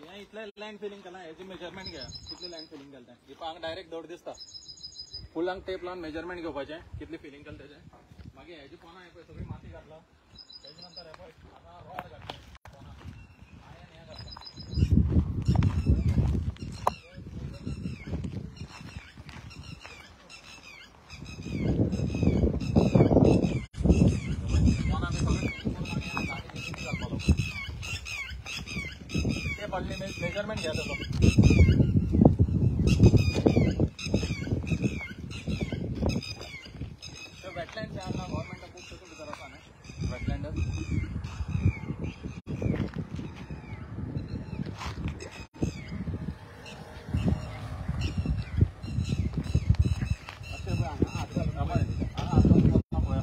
हें इतलें land filling केलां, हेजें मेजरमेंट घे, कितलें लँड फिलिंग केलें तें. ही पळय हांगा डायरेक्ट धड दिसता. फुलांक टेप लावन मेजरमेंट घेवपाचें कितलें फिलिंग केलें तेजें. मागीर हेजे पोना हें पळय सगळी माती घातला. तेजे नंतर हें पळय हांगा रॉड घातला पोना, आयन हें घातलां. मेजरमेंट घ्या तेजो. त्यो वेटलँड जे आसा गव्हर्मेंटा खूब तितून भितर आसा न्हू वेटलँड. अशें पळय हांगा हात घालून हांगा हात घालून पळया.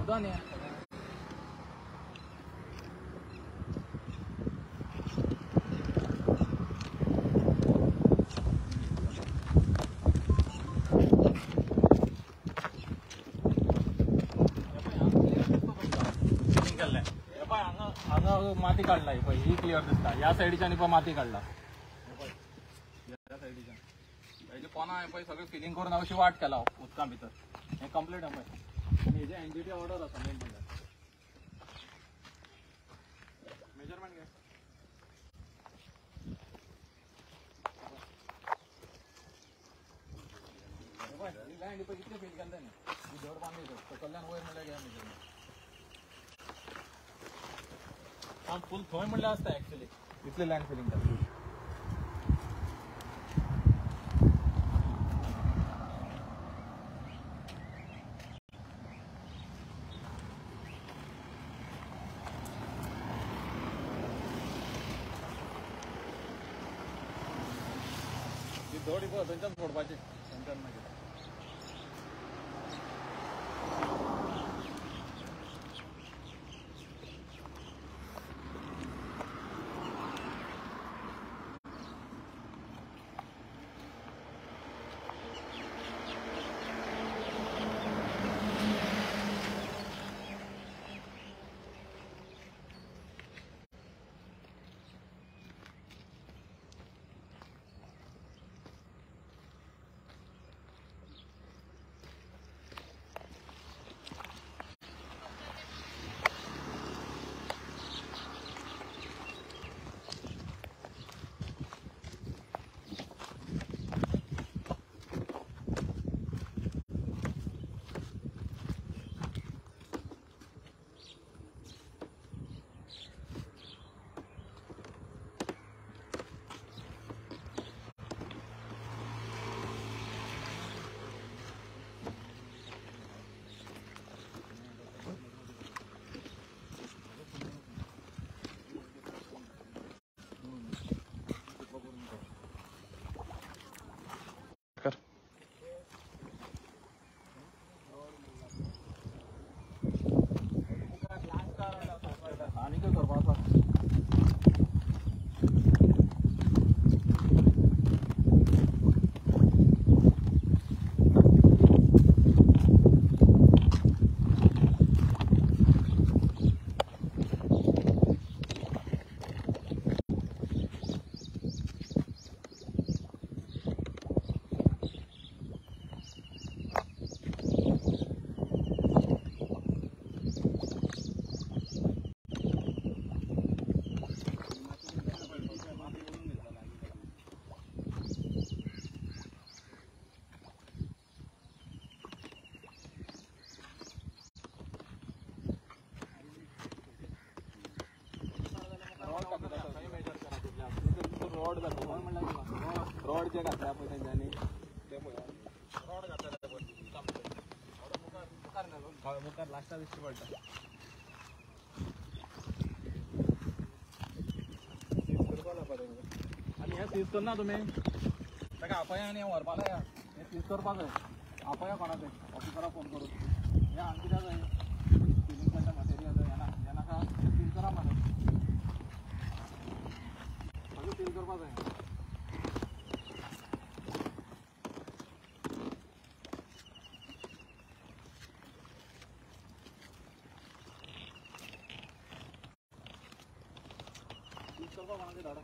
उदक न्ही हांगा हांगा माती काडला पळय, ही क्लियर दिसता. ह्या सायडीच्यान पळय माती काडला, ह्या सायडीच्यान हेजे पोना पळय सगळें फिलिंग करून अशी वाट केला उदका भितर. हें कंप्लीट पळय. आनी हेजे एनजीटी ऑर्डर आसा मेन म्हणल्यार. मेजरमेंट घे. लँड पळय कितलें फील केलें तेणें, ही धड बांदली सकयल्यान वयर म्हणल्यार घे मेजरमेंट. फूल थंय म्हणल्यार आसता एक्चुअली इतलें लँड फिलिंग केलें. धड पळय थंयच्यान फोडपाची, थंयच्यान मागीर रॉड जे घातला पळय तेंच्यांनी ते पळय रॉड घातला पळय मुखार लास्टा दिश्टी पडटा. सीज करपा लागता तेंकां. आनी हें सीज करना तुमी ताका आपया आनी व्हरपा लाया. हें सीज करपाक जाय. आपया कोणा तें ऑफिसराक फोन करून हें हांगा कित्याक जाय फिलिंग करता मटेरियल हें नाका, हें सील करा मरे, सगळें सील करपाक जाय. करपा कोणाक धाडा.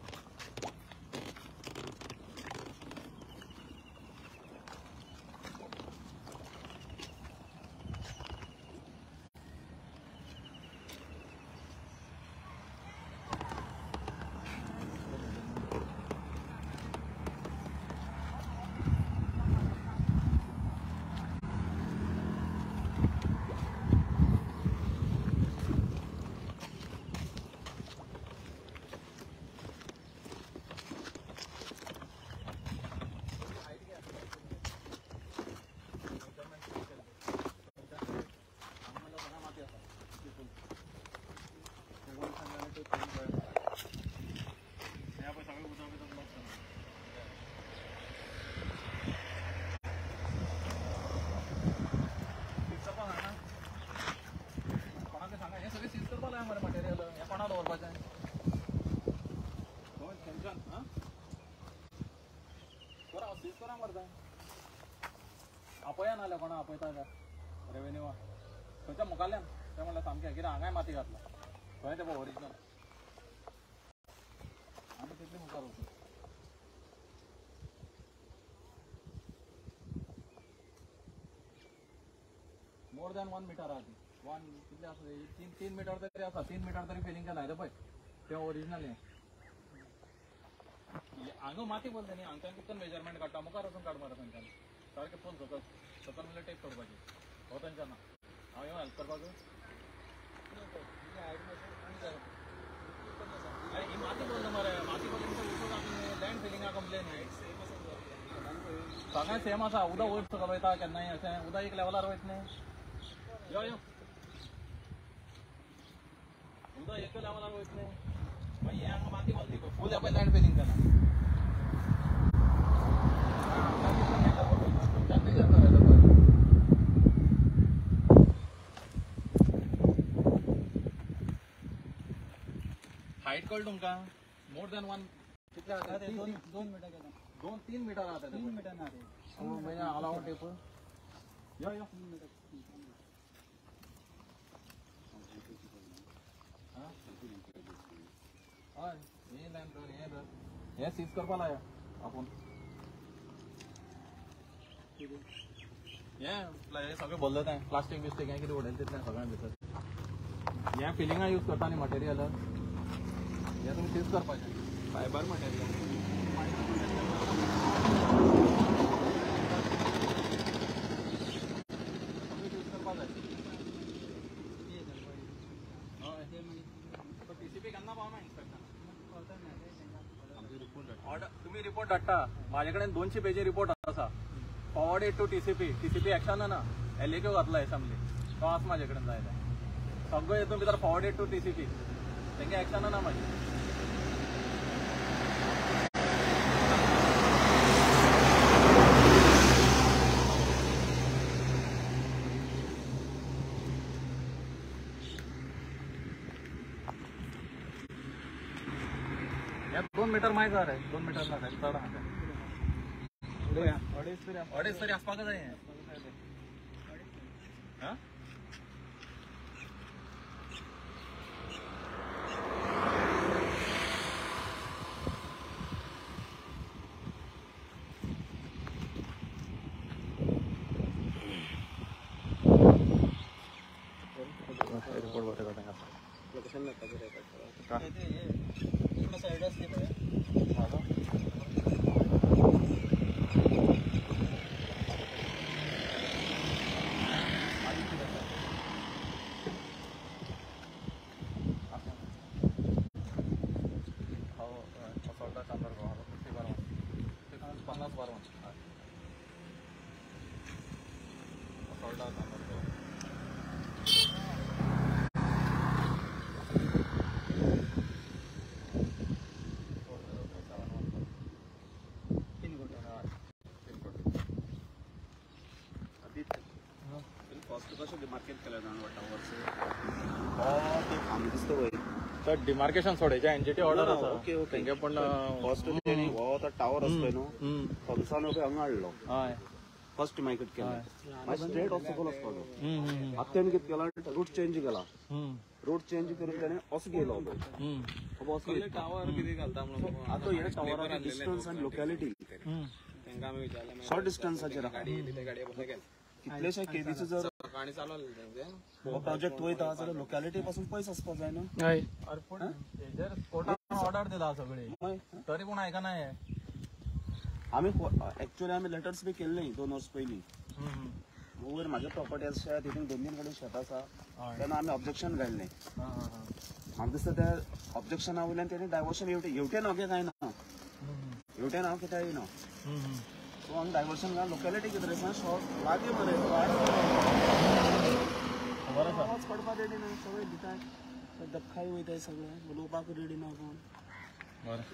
आपया नाल्यार कोणा आपयता काय रेवेन्यूआ खंयच्या मुखाल्यान तें म्हणल्यार सामकें कित्याक हांगाय माती घातला खंय तें पळय ओरिजिनल आमी तितले मुखार वचून मोर दॅन 1 मिटर आहा ती 1 कितले आसा 3 मिटर तरी आसा 3 मिटर तरी फिलिंग केलां हें पळय तें ओरिजिनल हें हांगा माती बोलता न्ही हांगच्यान कितून मेजरमेंट काडटा मुखार वचून काड मरे थंयच्यान सारकें पोल सकल सकल म्हणल्यार टेप सोडपाची हो थंयच्यान ना हांव येवन हेल्प करपाक. अरे ही माती बोलता मरे माती बोलता लँड फिलिंगा कंप्लेन सगळें सेम आसा. उदक वयर सकल वयता केन्नाय अशें उदक एक लेवलार वयत न्ही. यो यो उदक एक लेवलार वयत न्ही मागीर हें हांगा माती बोलती फूल पळय लँड फिलिंग केलां. हायट कळ्ळें तुमकां मोर दॅन 1 कितले आसा 2 मिटर 2-3 मिटर आसा 3 मिटर ना रे मागीर अलावड टेप यो यो हय हे लायन धर हें धर हें सीज करपा लाया आपूण हें सगळें भरलें तें प्लास्टीक बिस्टीक हें कितें उडयलें तितलें सगळें भितर हें फिलिंगां यूज करता न्ही मटेरियल हें तुमी सीज करपाचें फायबर मटेरियल सीज करपा जाय. हय टीसीपी केन्ना पावना इन्स्पेक्शन ऑर्डर तुमी रिपोर्ट धाडटा म्हाजे कडेन 200 पेजी रिपोर्ट आसा forwarded to TCP. TCP action ना LAQ घातला एसेंब्ली तो आसा म्हाजे कडेन जाय तें सगळें हितून भितर फॉरवर्डेड टू टीसीपी तेंगे एक्शन ना मागीर. हे 2 मिटर मायज आहा रे 2 मिटर ना चड आहा तें अडेच तरी आसपाक जाय हें. रिपोर्ट बरें करता लोकेशन सायड आसली पळय तर डिमार्केशन सोडायचे एनजीटी ऑर्डर आसा. ओके ओके तेंगे पण फर्स्ट तेणी हो तो टावर आसलो न्हू थंयसान हांगा हाडलो. हय फर्स्ट मायकट केलें मागीर स्ट्रेट असो सकयल वचपाचो. आतां तेणें कितें केलां, रूट चेंज केला. रूट चेंज करून तेणें असो गेलो पळय, असो टावर कितें घालता म्हणून. आतां हे टावराचे डिस्टन्स आनी लोकेलिटी तांकां आमी विचारलें, शॉर्ट डिस्टन्साचेर आहा. कितलेशे केबीचो जर प्रोजेक्ट वयता जाल्यार लोकेलिटी पासून पयस आसपाक जाय न्हू. अरे पूण हेजेर कोर्टान ऑर्डर दिला सगळी, तरी पूण आयकना हे. आमी एक्चुअली आमी लेटर्स बी केल्ले 2 वर्स पयलीं. वयर म्हागे प्रॉपर्टी आसा तितून 2-3 कडेन शेत आसा, तेन्ना आमी ऑब्जेक्शन घाल्लें. म्हाका दिसता त्या ऑब्जेक्शना वयल्यान तेणी डायवर्शन हेवटेन हांव कांय ना, हेवटेन हांव कित्याक येयना. सो हांगा डायवर्शन घाल, लोकेलिटी कितें आसा शॉर्ट लागीं मरे, आवाज पडपाक रेडी ना, सगळे दिताय दबखाय वयताय, सगळे उलोवपाक रेडी ना कोण. बरें.